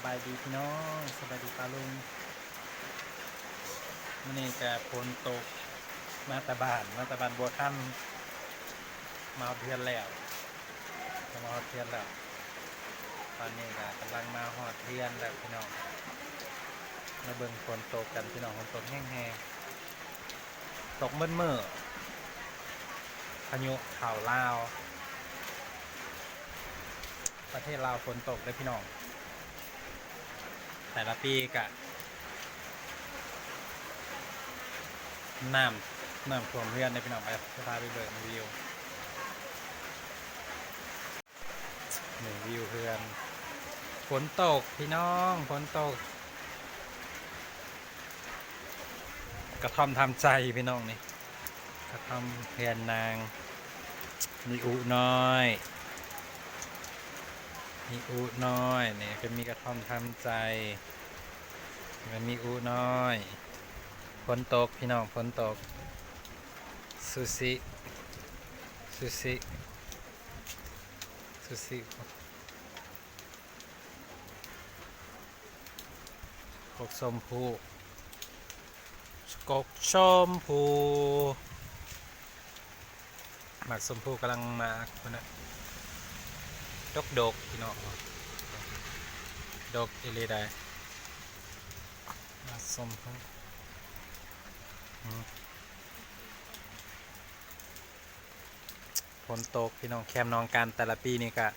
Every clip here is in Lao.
ສະບາຍດີພີ່ນ້ອງ ສະບາຍດີປ້າລຸງ. ມື້ນີ້ກະຝົນຕົກ ມາແຕ່ບ້ານ ມາແຕ່ບ້ານບົວຄັນ ມາຮອດເຮືອນແລ້ວ ມາຮອດເຮືອນແລ້ວ. ຕອນນີ້ກະກຳລັງມາຮອດເຮືອນແລ້ວພີ່ນ້ອງ. ມາເບິ່ງຝົນຕົກກັນພີ່ນ້ອງ ຝົນຕົກແຮງໆ ຕົກໝົດມື້ ພາຍຸເຂົ້າລາວ. ປະເທດລາວຝົນຕົກເດ້ພີ່ນ້ອງ ແຕ່ລະປີກະ ນ້ຳ ນ້ຳຖ້ວມເຮືອນເດ້ພີ່ນ້ອງ. ໄປ ຈະພາໄປເບິ່ງວິວ ນີ້ວິວເຮືອນ ຝົນຕົກພີ່ນ້ອງ ຝົນຕົກ. ກະທ່ອມທຳໃຈພີ່ນ້ອງນີ້ ກະທ່ອມເຮືອນນາງ ມີອຸນ້ອຍ ມີອຸນ້ອຍນີ້ ກະມີກະທ່ອມທຳໃຈ ກະມີອຸນ້ອຍ. ຝົນຕົກພີ່ນ້ອງ ຝົນຕົກ ຊູຊິ ຊູຊິ ຊູຊິ. ກົກຊົມພູ ກົກຊົມພູ ໝາກຊົມພູກຳລັງໝາກພຸ້ນນະ ດົກໆ ພີ່ນ້ອງ ດົກອີ່ຫຼີໃດ໋ ໝາກຊົມພູ. ອືມ ຝົນຕົກພີ່ນ້ອງ ແຄມໜອງກັນ ແຕ່ລະປີນີ້ກະ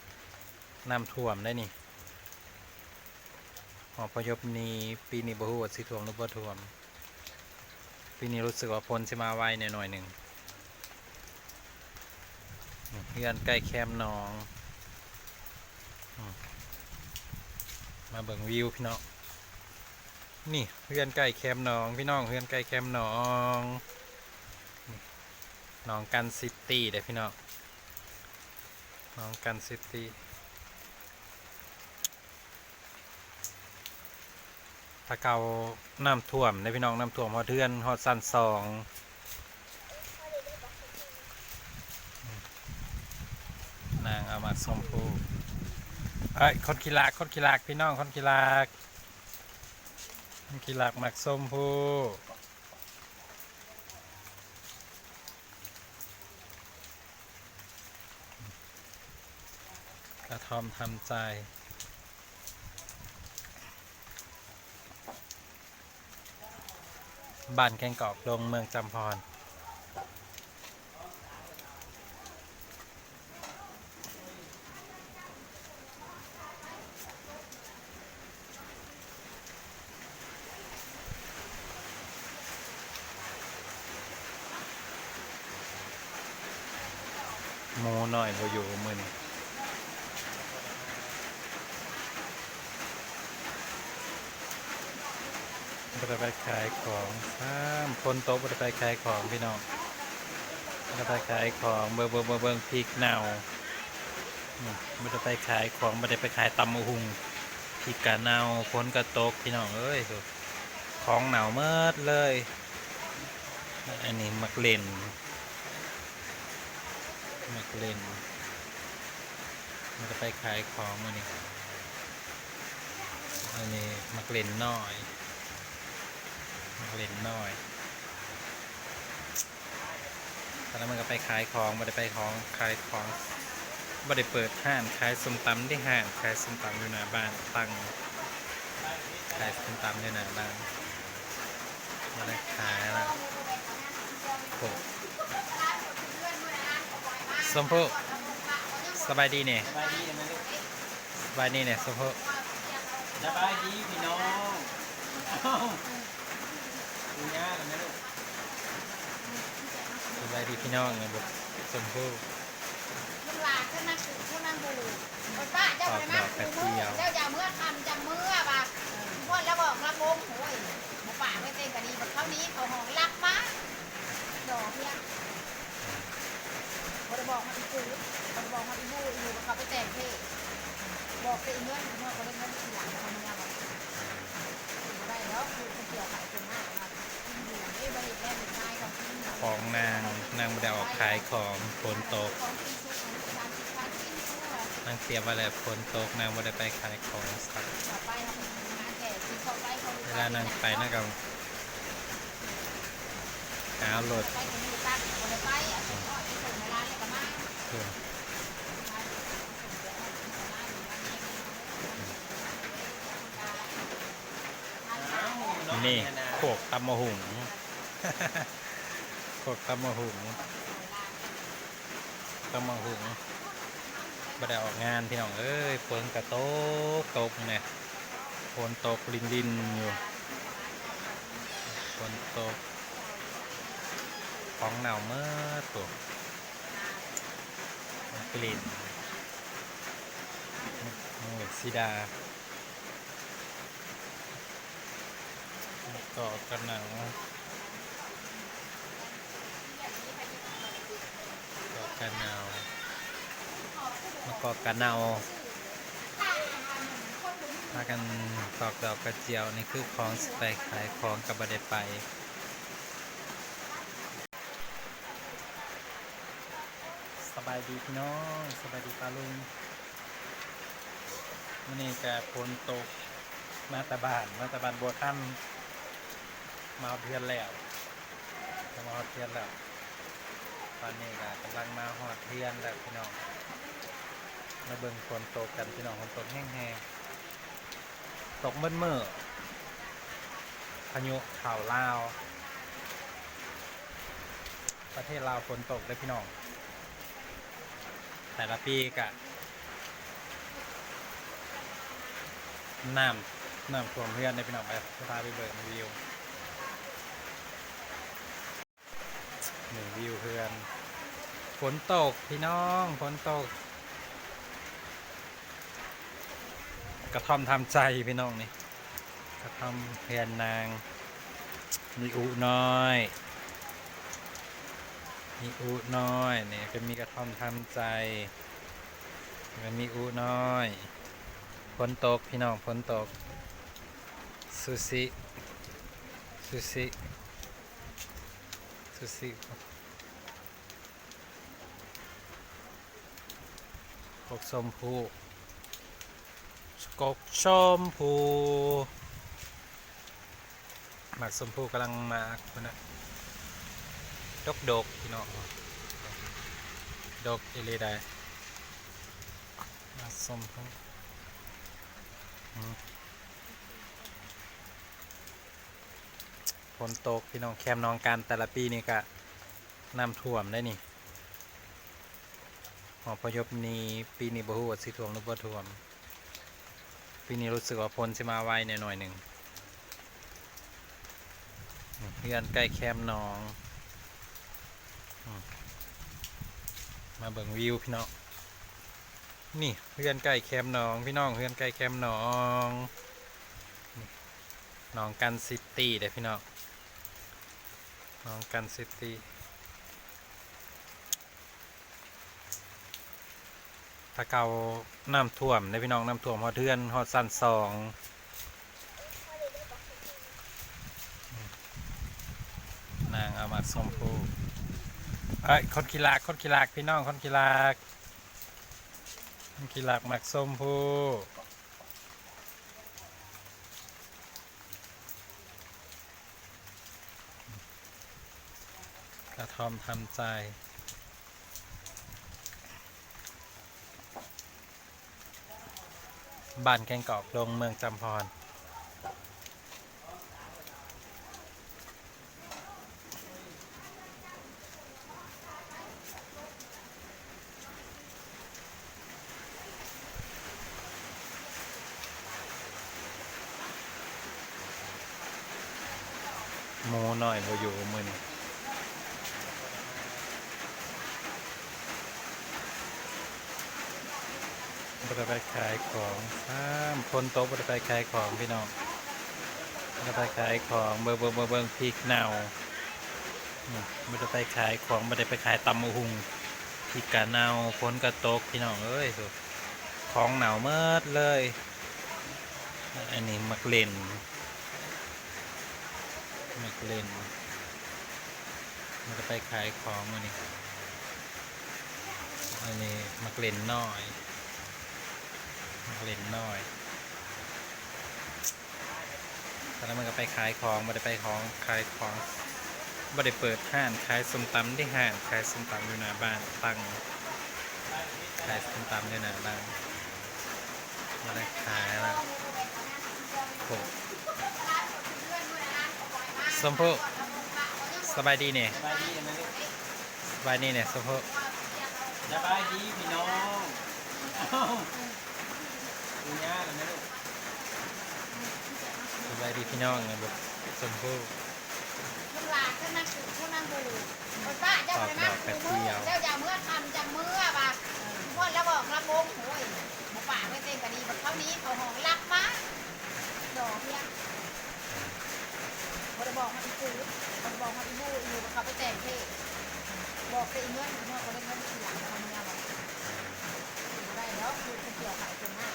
ນ້ຳຖ້ວມໄດ໋ນີ້. ຫອພະຍົບນີ້ ປີນີ້ບໍ່ຮູ້ວ່າຊິຖ້ວມຫຼືບໍ່ຖ້ວມ. ປີນີ້ຮູ້ສຶກວ່າຝົນຊິມາໄວແດ່ໜ້ອຍໜຶ່ງ. ເຮືອນໃກ້ແຄມໜອງ ມາເບິ່ງວິວພີ່ນ້ອງ. ນີ້ເຮືອນໃກ້ແຄມໜອງພີ່ນ້ອງ ເຮືອນໃກ້ແຄມໜອງ. ໜອງກັນຊິຕີ້ເດ້ພີ່ນ້ອງ ໜອງກັນຊິຕີ້. ແຕ່ເກົ່ານ້ຳຖ້ວມເດ້ພີ່ນ້ອງ ນ້ຳຖ້ວມຮອດເຮືອນ ຮອດຊັ້ນສອງ. ນາງເອົາໝາກຊົມພູ ເອີຍ ຄົນຂີ້ລາກ ຄົນຂີ້ລາກ ພີ່ນ້ອງ ຄົນຂີ້ລາກ ຄົນຂີ້ລາກໝາກຊົມພູ. ກະທ່ອມທຳໃຈ ບ້ານແກ້ງກອກ ລົງເມືອງຈຳພອນ. ໝູນ້ອຍບໍ່ຢູ່ມື້ນີ້ ບໍ່ໄດ້ໄປຂາຍຂອງຊ້ຳ ຝົນຕົກ ບໍ່ໄດ້ໄປຂາຍຂອງພີ່ນ້ອງ ບໍ່ໄດ້ໄປຂາຍຂອງ. ເບິ່ງ ເບິ່ງ ເບິ່ງ ເບິ່ງ ພິກເນົ່າ ອືມ ບໍ່ໄດ້ໄປຂາຍຂອງ ບໍ່ໄດ້ໄປຂາຍຕຳບັກຫຸ່ງ ພິກກະເນົ່າ ຝົນກະຕົກ ພີ່ນ້ອງເອີຍ ຂອງເນົ່າໝົດເລີຍ. ອັນນີ້ໝາກເລັ່ນ ໝາກເລັ່ນ ມັນຈະໄປຂາຍຂອງມື້ນີ້. ອັນນີ້ໝາກເລັ່ນນ້ອຍ ໝາກເລັ່ນນ້ອຍ. ຕອນນັ້ນມັນກະໄປຂາຍຂອງ ບໍ່ໄດ້ໄປຂອງ ຂາຍຂອງ ບໍ່ໄດ້ເປີດຮ້ານຂາຍສົ້ມຕຳເດ້ ຮ້ານຂາຍສົ້ມຕຳຢູ່ໜ້າບ້ານ ຕັ້ງຂາຍສົ້ມຕຳຢູ່ໜ້າບ້ານ ບໍ່ໄດ້ຂາຍລະ. ໂອ້ ຊົມພູ ສະບາຍດີແດ່ ສະບາຍດີແດ່ແມ່ລູກ ສະບາຍດີແດ່ ຊົມພູ ສະບາຍດີພີ່ນ້ອງ. ເອົ້າ ຢູ່ຍາກແມ່ລູກ. ສະບາຍດີພີ່ນ້ອງ ຊົມພູ ລູກຫຼານເຈົ້ານັກ ເຈົ້ານັກບໍ່ຮູ້ ເພິ່ນວ່າເຈົ້າບໍ່ໄດ້ມາ ເຈົ້າຢ່າເມືອຄ່ຳ ຈັ່ງເມືອວ່າ ເອີ ເພິ່ນລະບອກລະບົງ ໂອ້ຍ ບໍ່ປາກໄວ້ເຕັງກະດີ ບັດເຂົາໜີເຂົ້າຫ້ອງລັກມາ ດອກເພຍ ບໍ່ໄດ້ບອກຮອດອີ່ປູ່ ບໍ່ໄດ້ບອກຮອດອີ່ປູ່ ອີ່ປູ່ເຂົາໄປແຕ່ງເພ ບອກແຕ່ອີ່ເງິນ ອີ່ເງິນກໍໄດ້ເງິນທີຫຼັງ ເຂົາເມືອວ່າ ຂອງນາງ ນາງບໍ່ໄດ້ອອກຂາຍຂອງ ຝົນຕົກ ຂ ນາງຕຽມໄວ້ແລ້ວ ຝົນຕົກນາງບໍ່ໄດ້ໄປຂາຍຂອງ. ເວລານາງໄປນາງກໍຫາລົດ ນີ້ ໂຄກຕຳບັກຫຸ່ງ ໂຄກຕຳບັກຫຸ່ງ ຕຳບັກຫຸ່ງ ບໍ່ໄດ້ອອກງານພີ່ນ້ອງເອີຍ. ຝົນກະຕົກ ຕົກແນ່ ຝົນຕົກລິນໆຢູ່ ຝົນຕົກ ຂອງເນົ່າໝົດໂຕ ກະລິນ ເອີ ສີດາ. ໝາກກອກກະເນົ່າ ໝາກກອກກະເນົ່າ ໝາກກອກກະເນົ່າ ພາກັນຕອກດອກກະຈຽວ. ນີ້ຄືຂອງຊິໄປຂາຍຂອງກໍບໍ່ໄດ້ໄປ. ສະບາຍດີພີ່ນ້ອງ ສະບາຍດີປ້າລຸງ. ມື້ນີ້ກະຝົນຕົກ ມາແຕ່ບ້ານ ມາແຕ່ບ້ານບົວຄຳ ມາຮອດເຮືອນແລ້ວ ມາຮອດເຮືອນແລ້ວ. ຕອນນີ້ກະກຳລັງມາຮອດເຮືອນແລ້ວພີ່ນ້ອງ. ມາເບິ່ງຝົນຕົກກັນພີ່ນ້ອງ ຝົນຕົກແຮງໆ ຕົກໝົດມື້ ພາຍຸເຂົ້າລາວ. ປະເທດລາວຝົນຕົກເດີພີ່ນ້ອງ ແຕ່ລະປີກະ ນ້ຳ ນ້ຳຖ້ວມເຮືອນເດີພີ່ນ້ອງ. ໄປ ພາໄປເບິ່ງວິວ ນີ້ວິວເຮືອນ ຝົນຕົກພີ່ນ້ອງ ຝົນຕົກ. ກະທ່ອມທຳໃຈພີ່ນ້ອງນີ້ ກະທ່ອມເຮືອນນາງ ມີອຸນ້ອຍ ມີອຸນ້ອຍນີ້ ກະມີກະທ່ອມທຳໃຈ ກະມີອຸນ້ອຍ. ຝົນຕົກພີ່ນ້ອງ ຝົນຕົກ. ຊູຊິ ຊູຊິ ຊູຊິ. ກົກຊົມພູ ກົກຊົມພູ ໝາກຊົມພູກຳລັງໝາກພຸ້ນນະ ດົກໆ ພີ່ນ້ອງ ດົກອີ່ຫຼີໄດ໋ ໝາກຊົມພູ. ອືມ ຝົນຕົກພີ່ນ້ອງ ແຄມໜອງກັນ ແຕ່ລະປີນີ້ກະນ້ຳຖ້ວມໄດ໋ນີ້. ຫອພະຍົບນີ້ ປີນີ້ບໍ່ຮູ້ວ່າຊິຖ້ວມຫຼືບໍ່ຖ້ວມ. ປີນີ້ຮູ້ສຶກວ່າຝົນຊິມາໄວແດ່ໜ້ອຍໜຶ່ງ. ເຮືອນໃກ້ແຄມໜອງ. ມາເບິ່ງວິວພີ່ນ້ອງ. ນີ້ເຮືອນໃກ້ແຄມໜອງ ພີ່ນ້ອງ ເຮືອນໃກ້ແຄມໜອງ. ນີ້ໜອງກັນຊິຕີເດ້ພີ່ນ້ອງ ໜອງກັນຊິຕີ. ແຕ່ເກົ່ານ້ຳຖ້ວມເດ້ພີ່ນ້ອງ ນ້ຳຖ້ວມຮອດເຮືອນ ຮອດຊັ້ນສອງ. ນາງເອົາໝາກຊົມພູ. ເອີຍ ຄົນຂີ້ລາກ ຄົນຂີ້ລາກ ພີ່ນ້ອງ ຄົນຂີ້ລາກ ຄົນຂີ້ລາກໝາກຊົມພູ. ກະທ່ອມທຳໃຈ ບ້ານແກ້ງກອກ ດົງເມືອງຈຳພອນ. ໝູນ້ອຍບໍ່ຢູ່ມື້ນີ້ ບໍ່ໄດ້ໄປຂາຍຂອງຊ້ຳ ຝົນຕົກບໍ່ໄດ້ໄປຂາຍຂອງພີ່ນ້ອງ ບໍ່ໄດ້ໄປຂາຍຂອງ. ເບິ່ງ ເບິ່ງ ເບິ່ງ ເບິ່ງ ພິກເນົ່າ ອືມ ບໍ່ໄດ້ໄປຂາຍຂອງ ບໍ່ໄດ້ໄປຂາຍຕຳບັກຫຸ່ງ ພິກກະເນົ່າ ຝົນກະຕົກພີ່ນ້ອງເອີຍ ຂອງເນົ່າໝົດເລີຍ. ອັນນີ້ໝາກເລັ່ນ ໝາກເລັ່ນ ມັນກະໄປຂາຍຂອງມື້ນີ້. ອັນນີ້ໝາກເລັ່ນນ້ອຍ ເຫຼັ້ນນ້ອຍ ແຕ່ລະມື້ກໍໄປຂາຍຂອງ ບໍ່ໄດ້ໄປຂອງ ຂາຍຂອງ ບໍ່ໄດ້ເປີດຮ້ານຂາຍສົ້ມຕຳເດ້ ຮ້ານຂາຍສົ້ມຕຳຢູ່ໜ້າບ້ານ ຕັ້ງຂາຍສົ້ມຕຳຢູ່ໜ້າບ້ານ ບໍ່ໄດ້ຂາຍລະ. ໂອ້ ສົມໂພ ສະບາຍດີແດ່ ສະບາຍດີແດ່ ສົມໂພ ສະບາຍດີພີ່ນ້ອງ. ສະບາຍດີພີ່ນ້ອງ ສົມໂພ ມັນຫຼາຍ ເພິ່ນນັ່ງປູ ເພິ່ນນັ່ງປູ ເພິ່ນປ້າເຈົ້າ ຕອກດອກກະຈຽວ ເຈົ້າຢ່າເມືອຄຳ ຈັ່ງເມືອວ່າ ຮອດລະບອກລຳວົງ ໂອ້ຍ ບໍ່ປາກໄວ້ເຕັມກະດີ ບັດເຂົາໜີເຂົ້າຫ້ອງລັກມາ ດອກເພຍ ບໍ່ໄດ້ບອກຮອດອີປູ ບໍ່ໄດ້ບອກຮອດອີບູ ອີບູເຂົາໄປແຕ່ງເພ ບອກແຕ່ອີເງິນ ອີເງິນບໍ່ໄດ້ເງິນທີຫຼັງ ເຂົາເມືອວ່າ ບໍ່ໄດ້ດອກ ລູກເຂົາກ່ຽວເຂົ້າເປັນນາ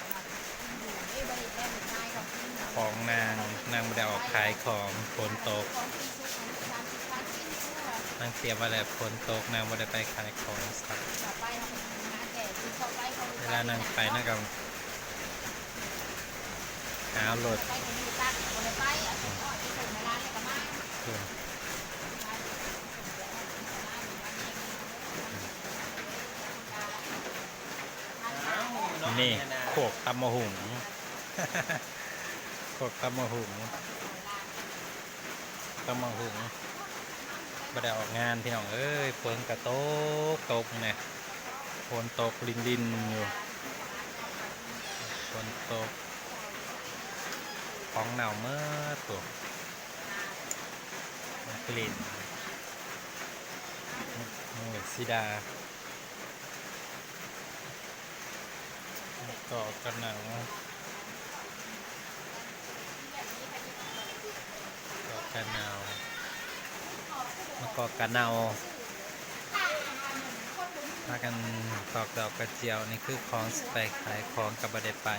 ຂອງນາງ ນາງບໍ່ໄດ້ອອກຂາຍຂອງ ຝົນຕົກ ນາງຕຽມໄວ້ແລ້ວ ຝົນຕົກ ນາງບໍ່ໄດ້ໄປຂາຍຂອງ. ເວລານາງໄປນາງກໍຫາລົດ ນີ້ໂຄກຕຳໝາກຫຸ່ງ ໂຄກຕຳໝາກຫຸ່ງ ຕຳໝາກຫຸ່ງ ບໍ່ໄດ້ອອກງານພີ່ນ້ອງເອີຍ ຝົນກະຕົກ ຕົກແນ່ ຝົນຕົກລິນໆຢູ່ ຝົນຕົກ ຂອງເນົ່າໝົດໂຕ ມາກະລິນ ໂອ້ຍ ສີດາ. ໝາກກອກກະເນົ່າ ໝາກກອກກະເນົ່າ ພາກັນຕອກດອກກະຈຽວ ນີ້ຄືຂອງຊິໄປຂາຍຂອງກໍບໍ່ໄດ້ໄປ.